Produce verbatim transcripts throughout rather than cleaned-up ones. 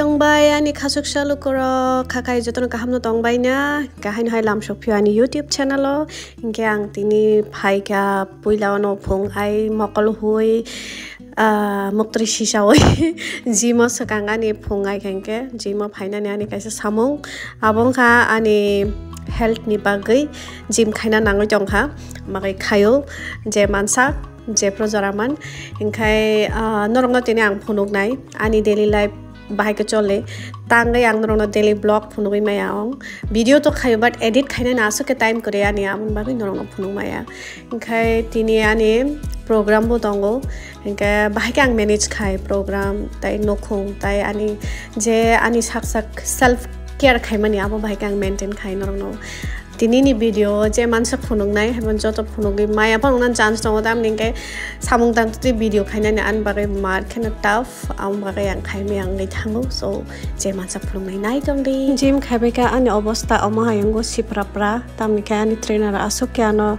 Tongbai ani khasuksa lukurok, khakhai jotono kahamno tongbai na, kahaino hai lamsok phio ani YouTube channel o. Hinkhe ang tini phaikha puila ono phung ai mokol hui, ah, muktri sisaui gym o swkang ani phung ai kha hinkhe gym o phainani ani kaisa samung. Abo wngkha ani health ni bagwi gym khaina nangwi tongkha, bagwi khaio je mansak. Jephru joraman. Hinkhe, ah, norokno tini ang phunuknai ani daily life bahai khe choli. Tangwi ang norokno daily vlog phunugwi maya ong. Video to khaio, but edit khainani aswk khe time kwrwi ani, aboni bagwi norokno phunuk maya. Hinkhe tini ani program bo tongo. Hinkhe bahai khe ang manage khai program, tai nukhung, tai ani je ani sak sak self care khaimani abo bahai khe ang maintain khai norokno. Tini ni video o je mansa phunuknai, haibo joto phunugwi maya phano nang chance tongo, tamni hinkhe samung tang twi video khainani ani bagwi mar kheno tough, aboni bagwi ang khaimaya wngwi thango. So, je mansa phunuknai nai tongdi. Gym khaibai kha ani obostha omo hai wngo siprapra, tamni khe ani trainer aswk khe ano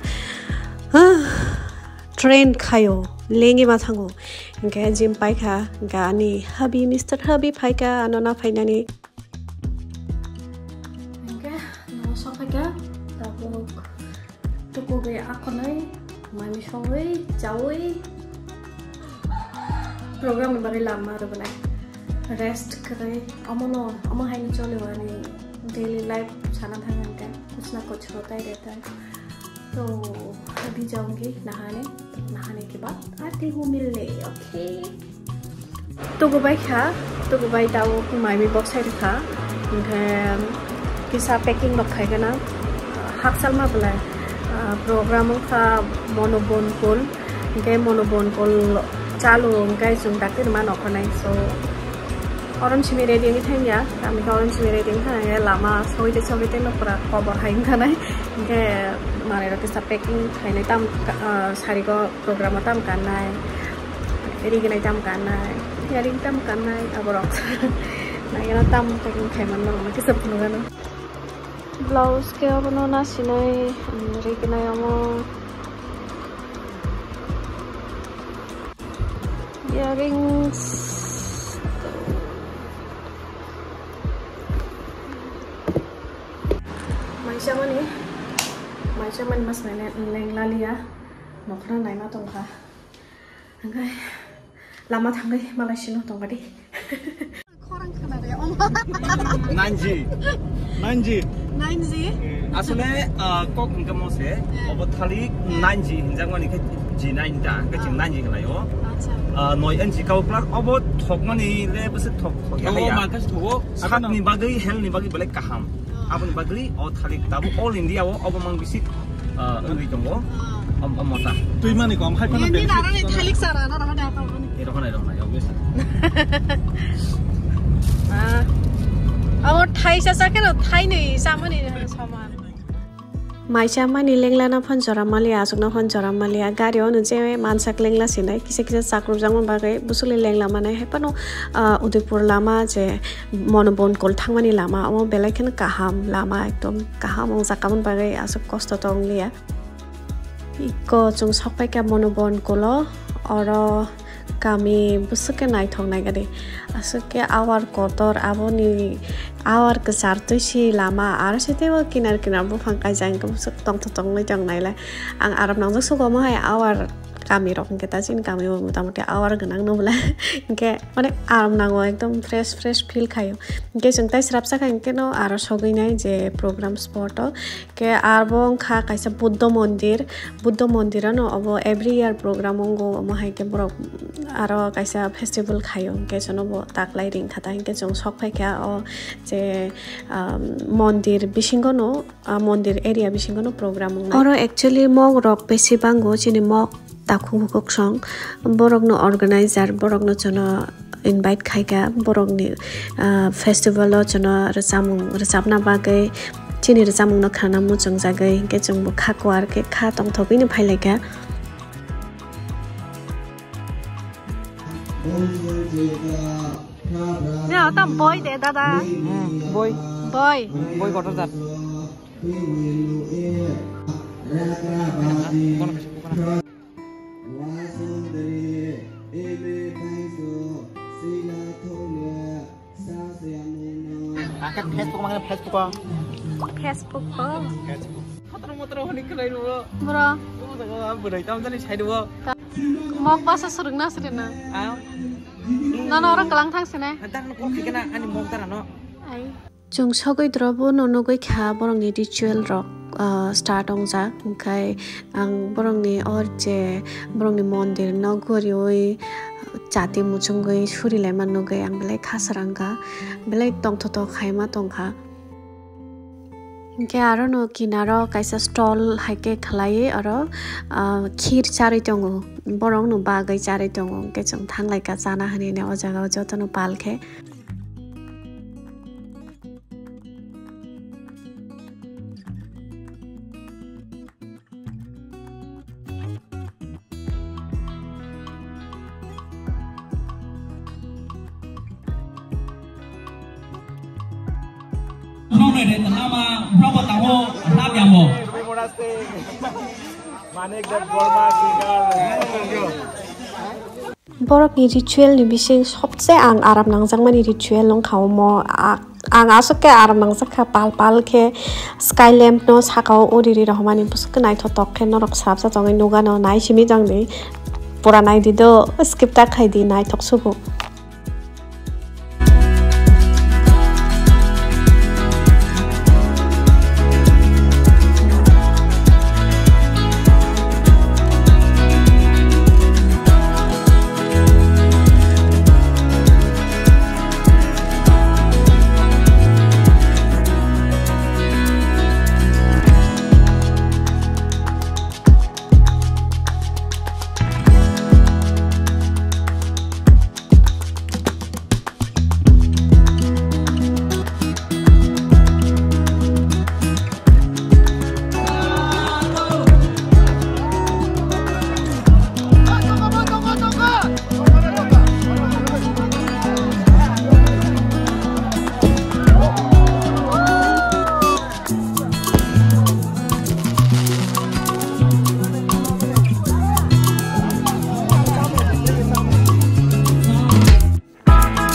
train khaio, lengwi ma thango. Hinkhe gym paikha, hinkhe ani habi, Mister Habi phaikha ano naphainani. Hinkhe nogo sokphaikha, tabuk tukugwi akhonwi, mami songwi, chaui, program ni bagwi lama rwgwnai. Rest kwrwi, omono, omo haino cholio ani daily life sana thang hinkhe, kuchna kuchro tai de tai. तो अभी जाऊंगी नहाने, नहाने के बाद आती हूँ मिलने, okay. Tukubai kha, tukubai tao mami bok sai kha, hinkhe kisa packing rok khai gana, hakchal ma belai, ah, program wngkha Monobon Kol, hinkhe Monobon Kol chalu hinkhe chwng dakti rwma nokhanai, so oron simi ready wngwi thangya, tamni khe oron simi ready wngwi thangya, lama sogwi tei sogwi tei nokra kobor hai wngkhanai, hinkhe manwi rok kisa packing khainai tam, ah, sari go program o tam kannai, rignai tam kannai, earring tam kannai, aborok naigena tam packing khaimani norokno kisa phunukgano. Blouse khe obono nasinai, rignai omo. Earrings. Maichamani, maichamani mas nai leng lalia, nokhra naima tongkha. Hingke lama thangwi malai sino tongkha di. Khorang khna de, omo. Nanji. Nanji. Nanji. Asole, ah, kok hingke mose, eh, obo thalik, eh, nanji hinjakmani khe ji nine ta, hingke chwng, ah, nanji hinlaio. Acha. Ah, noi inchi kau plus obo thokmani le bwswk thok thok ya. Oh, ya. Makas thogo. Sakni bagwi, health ni bagwi belai kaham. Ah. Aboni bagwi o thalik tabuk all India o obo mang bisi, ah, wngwi tongo. Ah. Om, om mota. Twi mani kom hai phano. Ni naro ni thalik sara na rama da pa ni. Ero hana, ero hana, obviously. Ah. Abo thai sa sa keno thai ni samani sama. Maichamani lenglana phan jora maliya, aswkna phan jora maliya. Gari o nw je mansak lengla sinai, kisa kisa chakrupjakma bagwi bwswkli lengla manai. Hai phano, ah, Udaipur lama je Monobon Kol thangmani lama, omo belai kheno kaham lama, ekdom kaham wngjak, aboni bagwi aswk kosto tongliya. Iko chwng sokpaikha Monobon Kol o, oro kami bwswk khe naithok naikha di. Aswk khe awar kotor, aboni awar kwchar twi si lama, aro se teibo kinar kinar buphang kaijak, hwnkhe bwswk tongthok tongwi tong nailai. Ang aram nangjak sugo omo hai awar kami rok, hwnkhe ta chini kami o motamoti awar gwnang no bwla. Hwnkhe mane aram nango, ekdom fresh fresh feel khaio. Hwnkhe chwng tai srapsa kha hwnkhe no aro sogwi nai je program spot o. Khe abo wngkha kaisa Buddha mondir. Buddha mondir ano obo every year program wngo, omo hai khe borok aro kaisa festival khaio, hwnkhe chwngno bo taklai ring kha ta, hwnkhe chwng sok phai kha o je, um, mondir bisingo no, ah, mondir area bisingo no program wngnai. Oro actually mok rok besi bango, chini mok takhuk hukuksong, borokno organizer, borokno chwngno invite khaikha, borokni, ah, festival o chwngno rwchapmung rwchapna bagwi, chini rwchapmungno khwnana muchungjagwi, hinkhe chwngbo kha kwar khe kha tongthogwino phailaikha. Ya, tam boy de, dada. Hmm, boy. Boy. Hmm, boy kotor jat. Kono kaisa, kono kaisa. Angkhe Facebook mangkhe Facebook o. Facebook o. Facebook. Khotro motro hwnwi khwlai rwo. Bro. Bwrwi tamo jani sai rwo. Mok basa swrwngna swrwngna. Ah. Nono oro kwlang thang sene. Dar no kok khikena ani mok dara no. Ai. Chwng sogwi drobo no nugwi kha borokni ritual rok, ah, start wngjak. Hwnkhe ang borokni or je borokni mondir no guriwi chati muchungwi surilaima nugwi ang belai khasarangkha, belai tongthotok khaima tongkha. Hwnkhe aro no kinaro kaisa stall hai khe khlaiwi oro, ah, khir charwi tongo, borok no bagwi charwi tongo. Hwnkhe chwng thanglaikha chana hinwi o jaga o jotono pal khe. Manik Deb Gorma singer. Borokni ritual ni bising sobse ang aram nangjakmani ritual wngkha omo. A-, ang aswk khe aram nangjak kha, pal pal khe sky lamp no saka o uri ri rohormani, bwswk khe naithotok khe norok srapsa tongwi nugano, nai simi tongdi, pura naidi do, skip ta khaidi, naithok sugo.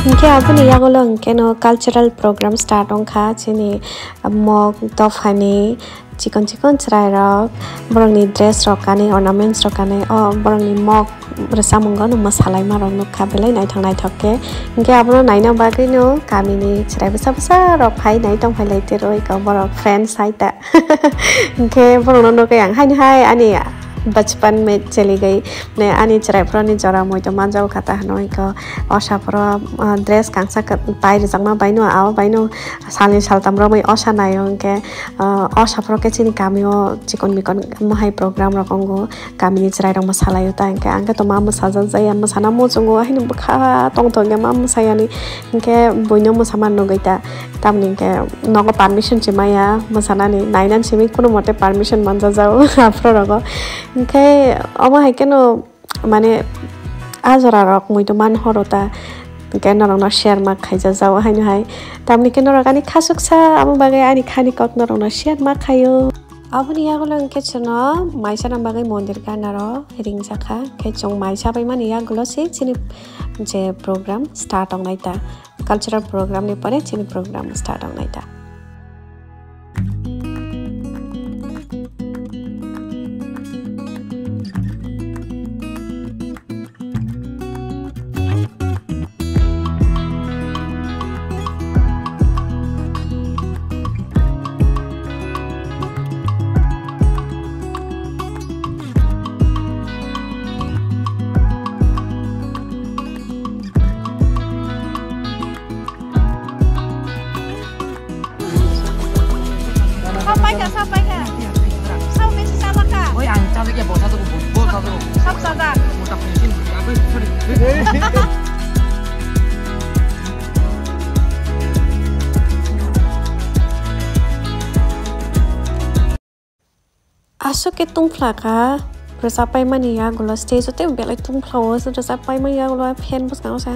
Hingke aboni yagulo hingke no cultural program start wngkha, chini mok dophani chikon chikon chwrai rok, borokni dress rok kanwi, ornaments rok kanwi, o borokni mok rwchapmung no mwsalaima rok nukha, belai naithok naithok khe. Hingke abono naina bagwi no kamini chwrai bwsa bwsa rok phai nai tongphai lai tiro, eko borok friends hai ta. Hingke borokno nukwi ang haino hai ani bachpan mein chali gayi, mane ani chwrai phuruni jora muitu manjao kha ta hwnwi kho. Osa phuru, ah, dress kangsa pai rwjakma bai no, abo bai no salni saltam romwi osa naio. Hingke, ah, osa phuru khe chini kamio chikon mikon mohai program rok wngo, kamini chwrai rok mwsalaio ta. Hingke ang khe tongma mwsajak jaya, mwsana muchungo, haino bwkha tongthok ya ma mwsayani. Hingke buino mwsama nugwi ta. Tamni hingke nogo permission se maya mwsanani, nainani simi kunumote permission manjajao aphuru rogo. Hingke omo hai keno mane a jora rok muitu man horo ta, hingke norokno share ma khaijajao haino hai. Tamni khe norok ani khasuksa, amo bagwi ani khani kok norokno share ma khaio. Aboni yagulo hingke chwngno maisana bagwi mondir ganaro ringjakha, khe chwng maisa baimani yagulo se chini je program start wngnai ta. Cultural program ni pore chini program start wngnai ta. Sab paikha, sab paikha. Sab misi sab paikha. Oi, ang chajakya, bo chajago, bo, bo chajago. Sab chajak. Mota phone sin, abai, sorry. Aswk khe tungphla kha, rwchap paimani yagulo stage o tei belai tungphla o, rwchap paimani yagulo fan bwskango se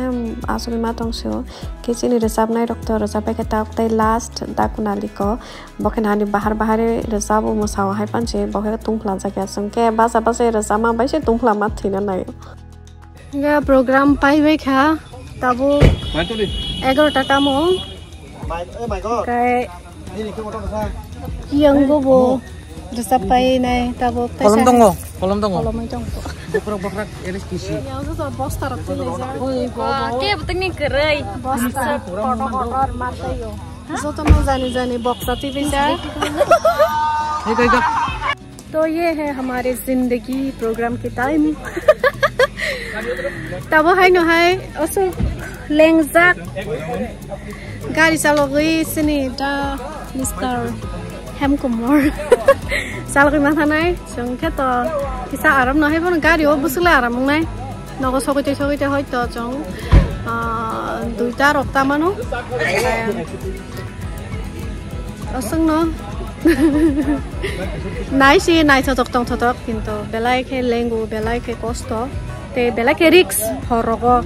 aswk ma tong sio. Khe chini rwchapnai rok to rwchap pai khe ta tei last Dakunaliko, bo khe nani bahar bahar rwchap o mwsa o hai pan se, bo khe tungphla jak ya, chwng khe bacha bacha rwchapma bai se tungphla ma thwina nai o. Ga program pai bai kha, tabuk egarota tamo. Kai yang go bo resap pai nai tabo. Kolom tongo, kolom tongo. Kolom tongo. Bokrok bokrok L S P C. Yang go bosta rok tuli ja. Wah, tiap tengni kerai. Bosta kotor kotor martai yo. Joto no jani jani boksa tibijak. Hei, hei, hei. To ye hai hamare zindagi program ke time. Tabo hai no hai oso lengjak. Gari chalogwi sini da Mister Hemkumar. Chalogwi ma thanai, chwng khe to kisa aram no hai bono gari o bwswk le aram wngnai. Nogo sogwi tei sogwi tei hoito chwng, ah, duita rok ta mano. Aswkno nai si naithotok tongthotok, kintu belai khe lengu, belai khe kosto, tei belai khe risk hor rogo,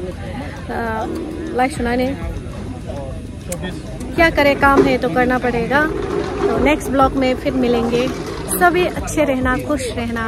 ah, lai sunani. क्या करे, काम है तो करना पड़ेगा। तो next blog में फिर मिलेंगे। सभी अच्छे रहना, खुश रहना।